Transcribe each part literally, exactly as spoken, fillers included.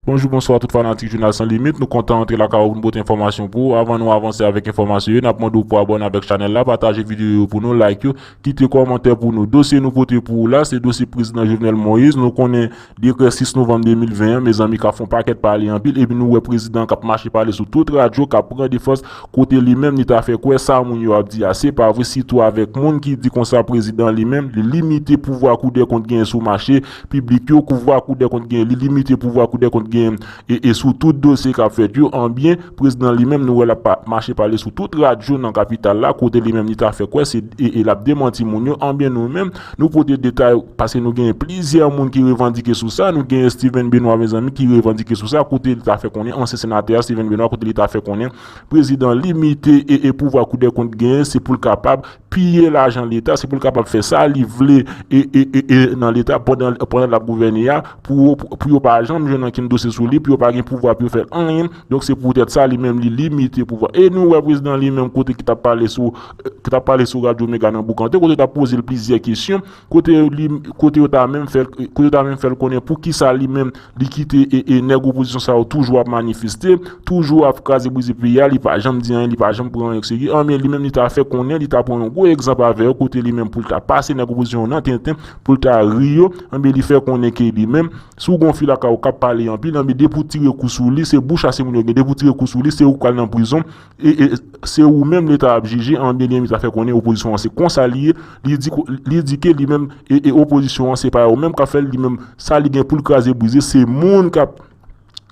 Bonjou, bonswa tout fanatik Jounal San Limit. Nou kontan antre lakay ou pou n pote enfòmasyon pou ou. Avan nou avanse avèk enfòmasyon yo, n ap mande w pou abòne avèk chanèl la, pataje videyo yo pou nou, like yo, kite kòmantè pou nou. Dosye nou pote pou ou la, se dosye prezidan Jovenel Moïse. Nou konnen dekrè sis novanm de mil ven an, mezanmi, k ap fè yon pakèt pale anpil, epi nou wè prezidan k ap mache pale sou tout radyo, k ap pran defans kote li menm li ta fè kwè sa moun yo ap di a se pa vre, sitou avèk moun ki di konsa prezidan li menm li limite pouvwa Kou dè kont genyen sou mache piblik yo, pouvwa Kou dè kont genyen, li limite pouvwa Kou dè kont genyen e, e sou tout dosye k ap fèt yo. Anbyen, prezidan li menm nou wè l ap pa- mache pale sou tout radyo nan kapital la, kote li menm li ta fè kwè se e, e l ap demanti moun yo. Anbyen, nou menm nou pote detay, paske nou genyen plizyè moun ki revandike sou sa. Nou genyen Steven Benoît, mezanmi, ki revandike sou sa, kote li ta fè konnen, ansyen senatè a Steven Benoît, kote li ta fè konnen prezidan limite e, e pouvwa Kou dè kont genyen, se pou l kapab piye lajan leta, se pou l kapab fè sa li vle e, e, e, e nan leta pandan, pandan l ap gouvène a, pou, pou yo pa janm jwenn ankenn dosye sou li, pou yo pa gen pouvwa pou yo fè anyen. Donk, se poutèt sa li menm li limite pouvwa. E nou wè prezidan li menm kote ki t ap pale sou, ki t ap pale sou Radyo Mega nan Boukante, kote yo t ap poze l plizyè kesyon, kote li, kote yo ta menm fè, kote yo ta menm fè l konnen poukisa li menm li kite e, e nèg opozisyon sa yo toujou ap manifeste, toujou ap kraze brize peyi a, li pa janm di anyen, li pa janm pran anyen o serye. Anbyen, li menm li ta fè konnen, li ta pran yon gwo egzanp avè yo, kote li menm pou l ta pase nèg opozisyon yo nan tenten, pou l ta ri yo. Anbyen, li fè konnen ke li menm, si w gon fi lakay ou k ap pale anpil, anbyen, depi w tire kou sou li, se bouch a se moun yo gen, depi w tire kou sou li, se ou k pral nan prizon, e, e se ou menm leta ap jije. Anbyen, li menm li ta fè konnen opozisyon an se konsa li ye. Li di, ko- li di ke li menm e, e opozisyon an se pa yo menm k ap fè l, li menm sa li gen pou l kraze brize, se moun k ap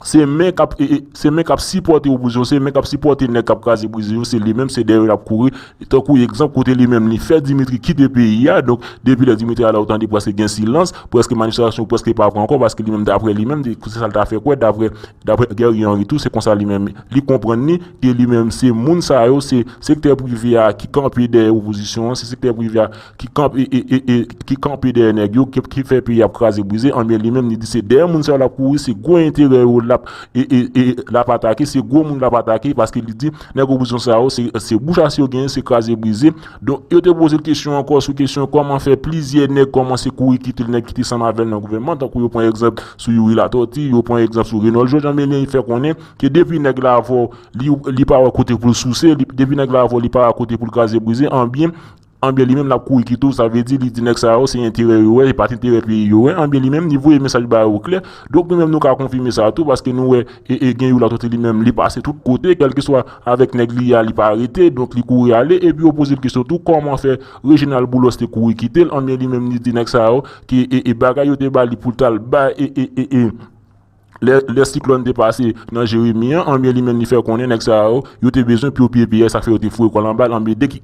se men k ap e, e, se men k ap sipòte opozisyon, se men k ap sipòte nèg k ap kraze brize yo, se li menm, se dèyè yo l ap kouri. Tankou egzanp, kote li menm li fè Dimitri kite peyi a. Donk, depi lè Dimitri ale, ou tande prèske gen silans, prèske manifestasyon prèske pa pran ankò, paske li menm, daprè li menm, se sa l ta fè kwè, daprè, daprè Guerrier Henry tou, se konsa li menm li konprann li, ke li menm se moun sa yo, se sektè prive a ki kanpe dèyè opozisyon an, se sektè prive a ki kanpe e, e, e, e, ki kanpe dèyè nèg yo, ki, ki fè peyi ap kraze brize. Anbyen, li menm li di se dèyè moun sa yo l ap kouri, se gwo enterè yo l ap e, e, e l ap atake, se gwo moun l ap atake, paske li di nèg opozisyon sa yo se, se bouch a se yo genyen, se kraze brize. Donk, yo te poze l kesyon ankò sou kesyon kòman fè plizyè nèg kòmanse kouri kite l, nèg ki te sanm avè l nan gouvènman, tankou yo pran egzanp sou Youri Latortue, yo pran egzanp sou Renold Georges. Anbyen, li fè konnen ke depi nèg la avè w, li, li pa wè kote pou l souse, li, depi nèg la avè w, li pa wè kote pou l kraze brize, anbyen, anbyen li menm l ap kouri kite w. Sa vle di, li di nèg sa yo se enterè yo wè, e pa t enterè peyi yo wè. Anbyen, li menm li voye mesaj ba yo klè. Donk, nou menm nou ka konfime sa tou, paske nou wè e, e gen Youri Latortue li menm, li pase tout kote, kèlkeswa avèk nèg li a, li pa rete, donk li kouri ale. Epi yo poze l kesyon tou, kòman fè Reginald Boulos te kouri kite l? Anbyen, li menm li di nèg sa yo ke e, e bagay yo te ba li pou l t al bay e, e, e, e lè, lè siklòn te pase nan Jeremi an, anbyen li menm li fè konnen nèg sa yo, yo te bezwen pou yo piye peyi a, sa fè yo te foure kò l anba l. Anbyen, deki-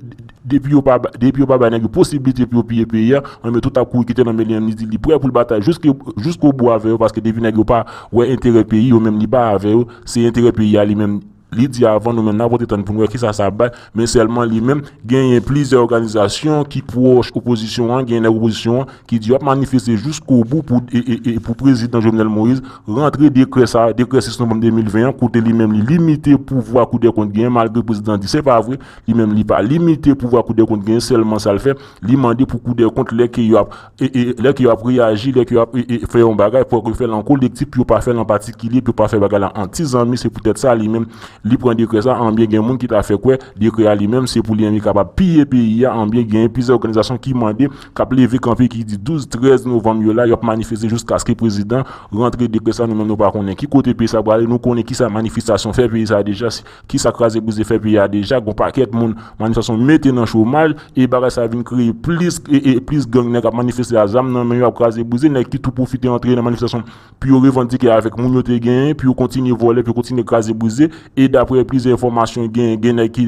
depi yo pa ba- depi yo pa bay nèg yo posiblite pou yo piye peyi a, anbyen tout ap kouri kite l. Anbyen li menm li di li prè pou l batay jiske, jiskobou avè yo, paske depi nèg yo pa wè enterè peyi yo, menm li pa avè yo, se enterè peyi a li menm. Li di avan, nou menm n ap rete tann pou n wè kisa sa ap bay, men sèlman li menm genyen plizyè òganizasyon ki pwòch opozisyon an, genyen nèg opozisyon an ki di yo ap manifeste jiskobou pou e, e, e, pou prezidan Jovenel Moïse rantre dekrè sa, dekrè sis novanm de mil ven an, kote li menm li limite pouvwa Kou dè kont genyen, malgre prezidan di se pa vre, li menm li pa limite pouvwa Kou dè kont genyen, sèlman sa l fè, li mande pou Kou dè kont lè ke yo ap e, e, lè ke yo ap reyaji, lè ke yo ap e, e, fè yon bagay, fòk yo fè l an kolektif, pou yo pa fè l an patikilye, pou yo pa fè bagay la an ti zanmi. Se poutèt sa, li menm, li pran dekrè sa. Anbyen, gen moun ki ta fè kwè dekrè a li menm, se pou li menm li kapab piye peyi a. Anbyen, gen plizyè òganizasyon ki mande, k ap leve kanpe, ki di douz, trèz novanm yo la, y ap manifeste jiskaske prezidan rantre dekrè sa. Nou menm, nou pa konnen ki kote peyi sa prale, nou konnen kisa manifestasyon fè peyi sa deja, kisa kraze brize fè peyi a deja. Gon pakèt moun manifestasyon mete nan chomaj, e bagay sa vin kreye plis, e, e plis gang nèg ap manifeste a zam nan men yo, ap kraze brize, nèg ki tou pwofite antre nan manifestasyon pou yo revandike avèk moun yo te genyen, pou yo kontinye vòlè, pou yo kontinye kraze brize. E daprè plizyè enfòmasyon, gen, gen nèg ki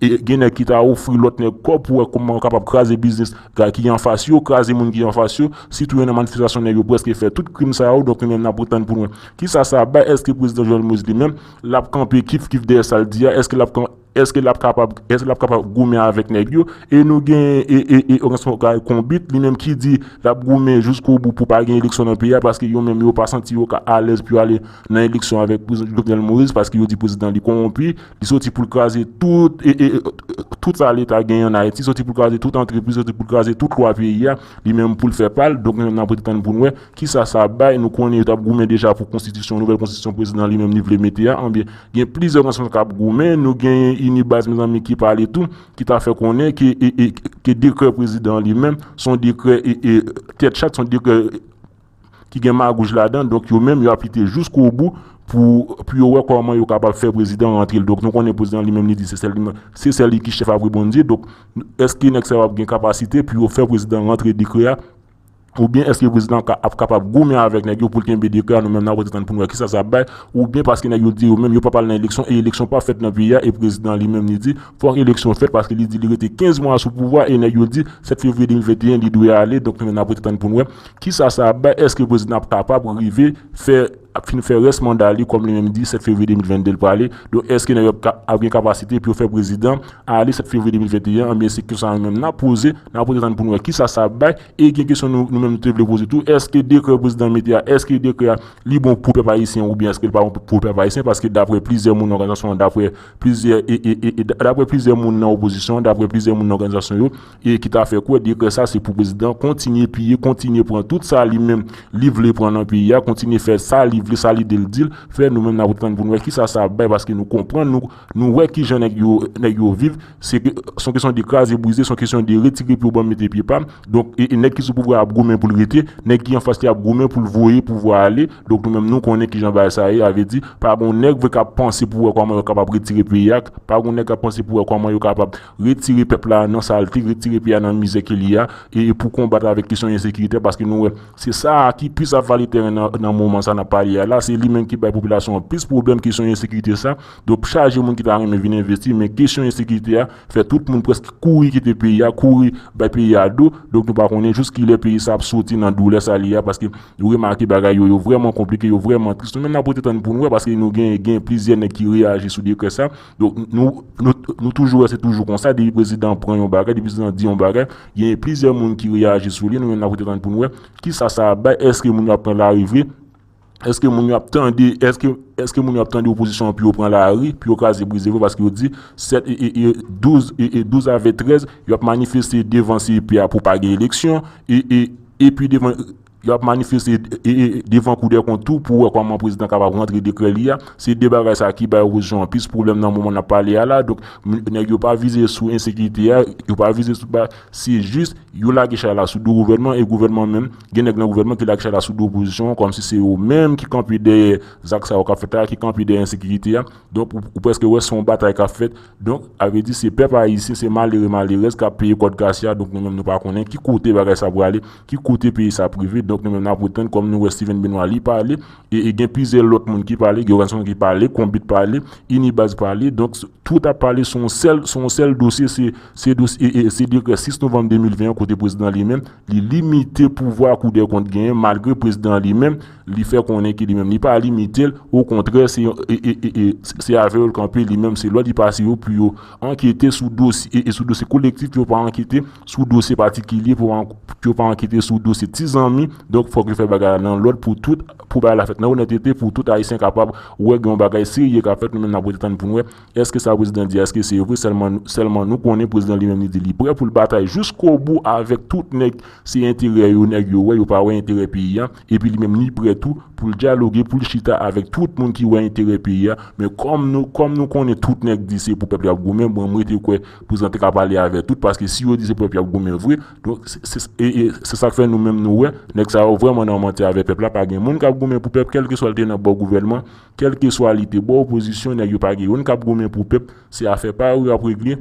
e gen nèg ki ta ofri lòt nèg kòb pou wè kòman yo kapab kraze biznis gay ki anfas yo, kraze moun ki anfas yo. Sitou yo nan manifestasyon, nèg yo prèske fè tout krim sa yo. Donk, nou menm n ap ret tann pou n wè kisa sa ap bay. Èske prezidan Jovenel Moïse li menm, l ap kanpe kif kif dèyè sa l di a? Èske l ap kan- Èske l ap kapab, èske l ap kapab goumen avèk nèg yo? E nou gen e, e, e òganizasyon kay Konbit, li menm ki di l ap goumen jiskobou pou pa gen eleksyon nan peyi a, paske yo menm yo pa santi yo ka alèz pou yo ale nan eleksyon avèk prezidan Jovenel Moïse, paske yo di prezidan li kowonpi, li soti pou l kraze tout, e, e, e, tout sa Leta genyen an Ayiti, soti pou l kraze tout antrepriz, soti pou l kraze tout lwa peyi a, li menm pou l fè pa l. Donk, nou menm n ap rete tann pou n wè kisa sa ap bay. Nou konnen yo t ap goumen deja pou konstitisyon, nouvèl konstitisyon prezidan li menm li vle mete a. Anbyen, gen plizyè òganizasyon k ap goumen. Nou genyen Inibaz, mezanmi, ki pale tou, ki ta fè konnen ke, e, e, ke dekrè prezidan an li menm, se yon dekrè, e, e, tèt chat, se yon dekrè ki gen magouj ladan. Donk, yo menm, yo ap lite jiskobou pou, pou yo wè kòman yo kapab fè prezidan rantre l. Donk, nou konnen prezidan li menm, li di se sèl li, se sèl li ki chèf apre Bondye. Donk, èske nèg sa yo ap gen kapasite pou yo fè prezidan rantre dekrè a? Oubyen èske prezidan ka, ap kapab goumen avèk nèg yo pou l kenbe dekrè a? Nou menm n ap rete tann pou n wè kisa sa ap bay. Oubyen paske nèg yo di yo menm yo p ap al nan eleksyon, e eleksyon p ap fèt nan peyi a, e prezidan li menm li di fòk eleksyon fèt, paske li di li rete kenz mwa sou pouvwa, e nèg yo di sèt fevriye de mil venteyen li dwe ale. Donk nou menm n ap rete tann pou n wè kisa sa ap bay. Èske prezidan ap kapab rive fè, ap fin fè rès manda li, kòm li menm di sèt fevriye de mil vennde l prale? Donk èske nèg yo ap ka, ap gen kapasite pou yo fè prezidan ale sèt fevriye de mil venteyen? Anbyen se kesyon sa nou menm n ap poze, n ap rete tann pou n wè kisa sa ap bay. E gen kesyon nou, nou menm nou te vle poze tou, èske dekrè prezidan mete a, èske dekrè a li bon pou pèp ayisyen oubyen èske li pa bon pou, pou pèp ayisyen? Paske daprè plizyè moun nan òganizasyon an, daprè plizyè, e, e, e, e, daprè plizyè moun nan opozisyon an, daprè plizyè moun nan òganizasyon yo, e ki ta fè kwè dekrè sa se pou prezidan kontinye piye, kontinye pran tout sa li menm li vle pran nan peyi a, kontinye fè sa li vle, sa lide l di l fè. Nou menm n ap rete tann pou n wè kisa sa ap bay, paske nou konprann, nou, nou wè kijan nèg yo, nèg yo viv. Se ke, se yon kesyon de kraze brize, se yon kesyon de retire pye w ban m mete pye pa m. Donk, e, e nèg ki sou pouvwa a ap goumen pou l rete, nèg ki anfas li ap goumen pou l voye pouvwa a ale. Donk, nou menm nou konnen kijan bagay sa ye, sa vle di, pa gen yon nèg vre k ap panse pou wè kòman yo kapab retire peyi a, pa gen yon nèg k ap panse pou wè kòman yo kapab retire pèp la nan salte, retire peyi a nan mizè ke li a, e, e pou konbat avèk kesyon ensekirite, paske nou wè, se sa a ki plis ap vale tèren nan, nan moman sa n ap pale a la, se li menm ki bay popilasyon an plis pwoblèm kesyon ensekirite sa. Donk, chaje moun ki ta renmen vin envesti, men kesyon ensekirite a fè tout moun prèske kouri kite peyi a, kouri bay peyi a do. Donk, nou pa konnen jis kilè peyi sa ap soti nan doulè sa li a, paske nou remake bagay yo, yo vrèman konplike, yo vrèman tris. Nou menm n ap rete tann pou n wè, paske nou gen, gen plizyè nèg ki reyaji sou dekrè sa. Donk, nou, nou, nou toujou wè, se toujou konsa, depi prezidan pran yon bagay, depi prezidan di yon bagay, gen plizyè moun ki reyaji sou li, nou menm n ap rete tann pou n wè kisa sa ap bay, èske moun yo ap pran lari vre? Èske moun yo ap tande, èske, èske moun yo ap tande opozisyon an pou yo pran lari, pou yo kraze brize vre, paske yo di sèt e, e, e douz, e, e douz avè trèz, yo ap manifeste devan C E P a pou pa gen eleksyon, e, e, epi devan, yo ap manifeste, e, e, devan Kou dè Kont tou pou wè kòman prezidan kapab rantre dekrè li a. Se de bagay sa ki bay opozisyon an plis pwoblèm nan moman n ap pale a la. Donk, m-, nèg yo pa vize sou ensekirite a, yo pa vize sou ba, se jis yo lage chay la sou do gouvènman, e gouvènman menm, gen nèg nan gouvènman ki lage chay la sou do opozisyon an, kòmsi se yo menm ki kanpe dèyè zak sa yo k ap fèt la, ki kanpe dèyè ensekirite a. Donk, ou, ou prèske wè se yon batay k ap fèt. Donk, sa vle di se pèp ayisyen, se malere, malerèz k ap peye kòd kasya. Donk, nou menm nou pa konnen ki kote bagay sa prale, ki kote peyi sa ap rive. Donk, nou menm n ap rete tann, kòm nou wè Steven Benoît li pale, e, e gen plizyè lòt moun ki pale, gen òganizasyon ki pale, Konbit pale, Inibaz pale. Donk, tout ap pale sou yon sèl, sou yon sèl dosye, se, se dosye, e, e, se dekrè sis novanm de mil ven an, kote prezidan li menm, li limite pouvwa Kou dè Kont genyen, malgre prezidan li menm, li fè konnen ke li menm, li pa limite l, okontrè, se, e, e, e, e, se avè yo l kanpe, li menm, se lòd li pase yo pou yo ankete sou dosye, e, e sou dosye kolektif, pou yo pa ankete sou dosye patikilye, pou yo pa, pou yo pa ankete sou dosye ti zanmi. Donk, fòk yo fè bagay la nan lòd pou tout, pou bagay la fèt nan onètete, pou tout Ayisyen kapab wè gen yon bagay serye k ap fèt, nou menm n ap rete tann pou n wè èske sa prezidan di a, èske se vre? Sèlman, sèlman nou konnen prezidan li menm li di li prè pou l batay jiskobou avèk tout nèg, se enterè yo nèg yo wè, yo pa wè enterè peyi a. Epi li menm li prè tou pou l dyaloge, pou l chita avèk tout moun ki wè enterè peyi a. Men kòm nou, kòm nou konnen tout nèg di se pou pèp y ap goumen, bon, mwen te kwè prezidan te ka pale avè tout, paske si yo di se pou pèp y ap goumen vre, donk se, se, e, e, se sa k fè nou menm nou wè, nèg sa yo vrèman nan manti avè pèp la, pa gen moun k ap goumen pou pèp, kèlkeswa l te nan bò gouvènman, kèlkeswa li te bò opozisyon, nèg yo pa gen youn k ap goumen pou pèp, se afè pa yo y ap regle.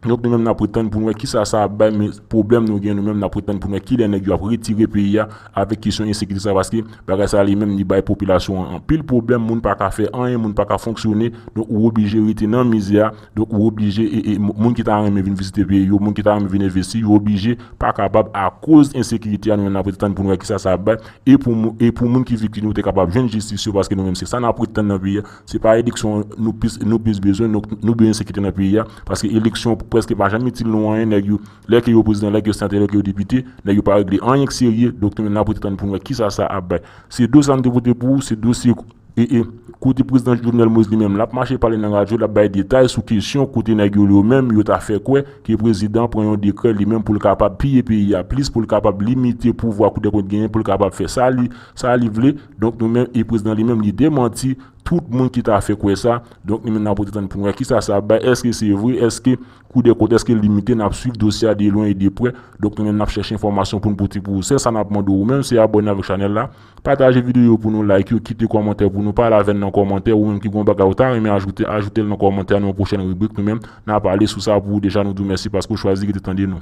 Donk, nou menm, n ap ret tann pou n wè kisa sa ap bay, men pwoblèm nou gen, nou menm, n ap ret tann pou n wè kilè nèg yo ap retire peyi a avèk kesyon ensekirite sa, paske bagay sa li menm, li bay popilasyon an anpil pwoblèm, moun pa ka fè anyen, moun pa ka fonksyone, donk ou oblije rete nan mizè a, donk ou oblije, e, e, moun ki ta renmen vin vizite peyi yo, moun ki ta renmen vin envesti, yo oblije pa kapab akoz ensekirite a, nou menm, n ap ret tann pou n wè kisa sa ap bay, e pou, e pou moun ki viktim yo te kapab jwenn jistis yo, paske nou menm, se sa n ap ret tann nan peyi a, se pa eleksyon nou plis, nou plis bezwen, nou, nou bezwen sekirite nan peyi a, paske eleksyon prèske pa janm itil nou anyen, nèg yo, lè ke yo prezidan, lè ke yo senatè, lè ke yo depite, nèg yo pa regle anyen k serye, donk nou menm n ap ret tann pou n wè kisa sa ap bay. Se dosye sa m te pote pou ou, se dosye e, e, kote prezidan Jovenel Moïse li menm, l ap mache pale nan radyo, l ap bay detay sou kesyon kote nèg yo, yo menm, yo ta fè kwè ke prezidan pran yon dekrè li menm pou l kapab piye peyi a plis, pou l kapab limite pouvwa Cour des comptes genyen, pou l kapab fè sa li, sa li vle. Donk nou menm, e prezidan li menm, li demanti tout moun ki ta fè kwè sa. Donk nou menm n ap ret tann pou n wè kisa sa ap bay, èske se vre, èske Cour des comptes, èske l limite, n ap swiv dosye a de lwen e de prè. Donk nou menm n ap chèche enfòmasyon pou n pote pou ou. Sèl sa n ap mande ou menm, se abòne avèk chanèl la, pataje videyo pou nou, like yo, kite kòmantè pou nou, pale avè n nan kòmantè, ou menm ki gon bagay ou ta renmen ajoute, ajoute l nan kòmantè a, nan yon pwochèn ribrik, nou menm n a pale sou sa pou ou. Deja nou di w mèsi paske w chwazi rete tande nou.